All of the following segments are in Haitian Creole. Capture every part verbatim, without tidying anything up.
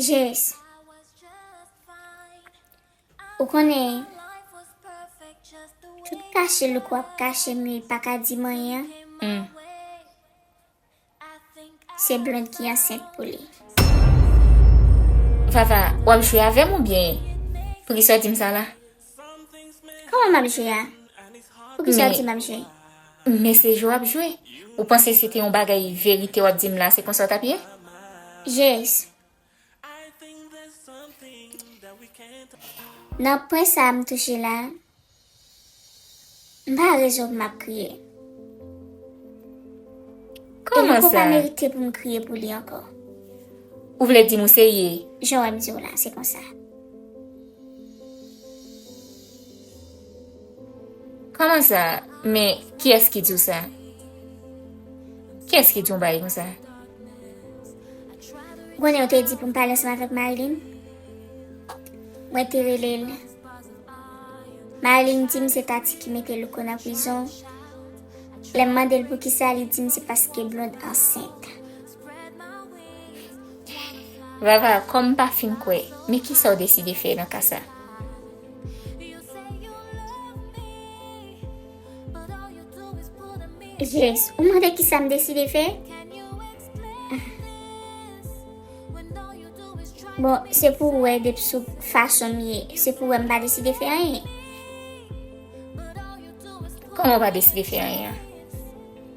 Jess, ou konnen, tout kache Louko ap kache m yo, li pa ka di m anyen an. Hmm. Se Blonde ki ansent pou li. Vava, w ap jwe avè m oubyen? Poukisa w di m sa la? Kòman m ap jwe a? Poukisa w di m ap jwe? Men se jwe w ap jwe. Ou panse se te yon bagay verite w ap di m la, se konsa w t ap ye? Jess, nan pwen sa a m touche la, m pa rezon pou m ap kriye. E Louko pa merite pou m kriye pou li ankò. Ou vle di m ou serye? Jan w wè m di w la, se konsa. Kòman sa? Men kiyès ki di w sa? Kiyès ki di w yon bagay konsa? Ou konnen yo te di pou m pale ansanm avèk Marilyn? Mwen te rele l. Marilyn di m se Tati ki mete Louko nan prizon. Lè m mande l poukisa, li di m se paske Blonde ansent. Vava, kòm m pa fin kwè, men kisa w deside fè nan ka sa? Jess, ou mande kisa m deside fè? Bon, se pou w wè depi sou fason m ye, se pou w wè m pa deside fè anyen. Kòman w pa deside fè anyen an?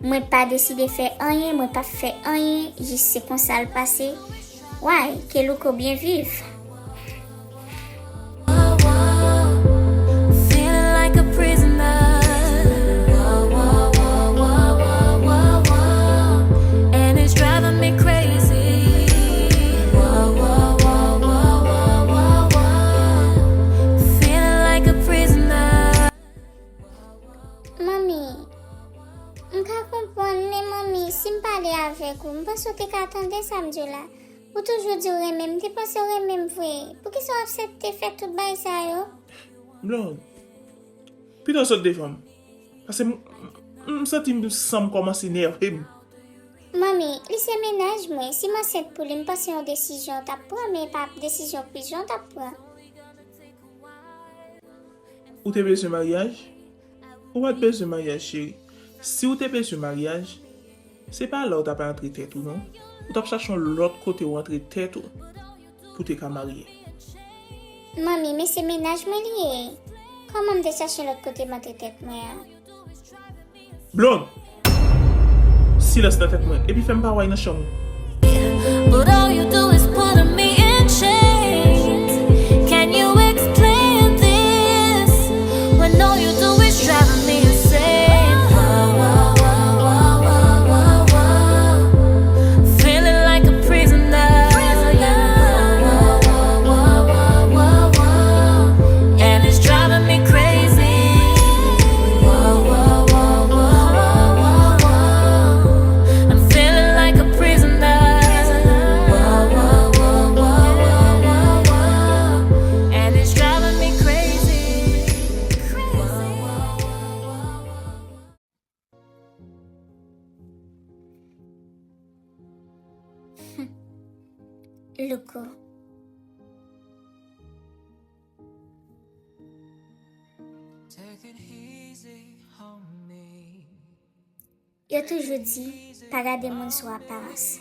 Mwen pa deside fè anyen, mwen p ap fè anyen, jis se konsa l pase. Way, ke Louko byen viv. Feeling like a prisoner. And it's driving me crazy. Feeling like a prisoner. Manmi, m ka konprann, men manmi, si m pale avèk ou, m panse w te ka tande sa m di w la. Ou toujou di w renmen m, m te panse w renmen m vre. Poukisa w aksepte fè tout bagay sa yo? Blonde, pito w sot devan m. Paske m, m, m santi m, san m kòmanse nève m. Manmi, li se mennaj mwen. Si m ansent pou li, m panse yon desizyon w t ap pran, men e pa desizyon prizon w t ap pran. Ou te bezwen maryaj? Ou pa t bezwen maryaj, cheri. Si w te bezwen maryaj, se pa la w t ap antre tèt ou, non. Ou t ap chache yon lòt kote w antre tèt ou pou w te ka marye. Manmi, men se mennaj mwen li ye. Kòman m te chache yon lòt kote m antre tèt mwen an? Blonde! Silans nan tèt mwen, epi fè m pa wè nan chanm ou. But all you do is pulling me in chains. Can you explain this? When all you do is driving me insane. Feeling like a prisoner. And it's driving me crazy. I'm feeling like a prisoner. And it's driving me crazy. Louko. Yo toujou di, pa gade moun sou aparans.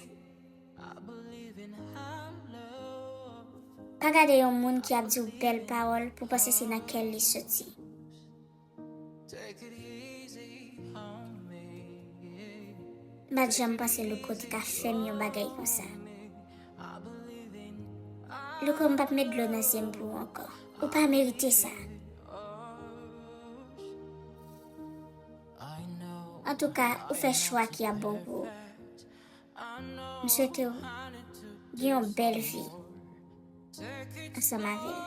Pa gade yon moun ki ap di w bèl pawòl pou w panse se nan kè l li soti. M pa t janm panse Louko te ka fè m yon bagay konsa. Louko, m p ap met dlo nan zye m pou ou ankò. Ou pa merite sa. Antouka, ou fè chwa ki ap bon pou ou. M swete w gen yon bèl vi ansanm avè l.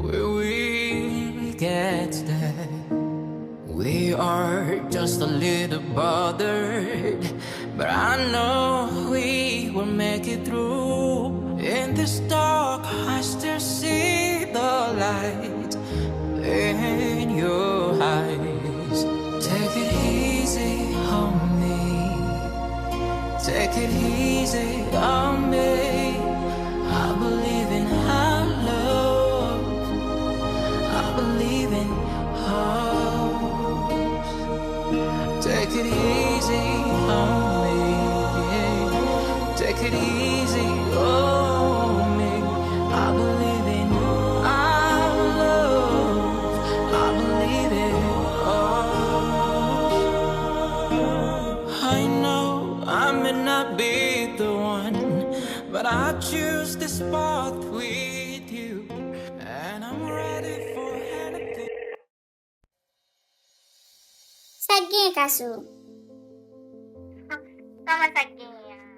Where we get there, we are just a little bothered, but I know we will make it through. In this dark, I still see the light in your eyes. Take it easy on me. Take it easy on me. I believe in high love. I believe in hope. Take it easy on me. Take it easy on me. I believe in our love. I believe in hope. I know I may not be the one, but I choose this path with you, and I'm ready for anything. Sa k genyen, Kasou? Kòman sa k genyen an?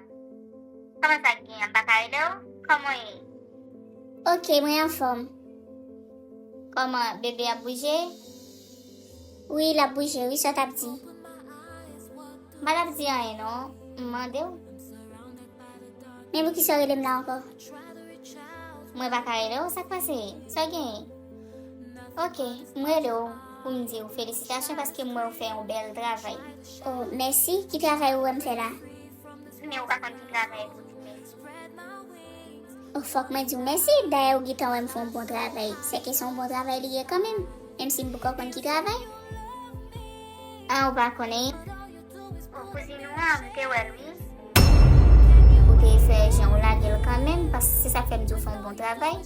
Kòman sa k genyen an? M pa ka rele w? Kòman w ye? Ok, mwen anfòm. Kòman, bebe ap bouje? Wi, l ap bouje, wi, sa w t ap di. M pa t ap di anyen non, m mande w. Men poukisa w rele m la ankò? Mwen pa ka rele w, sa k pase? Sa w genyen? Ok, m rele w pou m di w felisitasyon paske m wè w fè yon bèl travay. Oh, mèsi. Ki travay ou wè m fè la? Men ou pa konn ki travay pou di mèsi. Oh, fòk mwen di w mèsi. Dayè ou gentan wè m fè yon bon travay. Sèke se yon bon travay li ye kanmenm, menm si m poko konn ki travay. An, ou pa konnen? O kouzin ou an, m te wè l wi. Ou te fè jan w lage l kanmenm, paske se sa k fè m di w fè yon bon travay.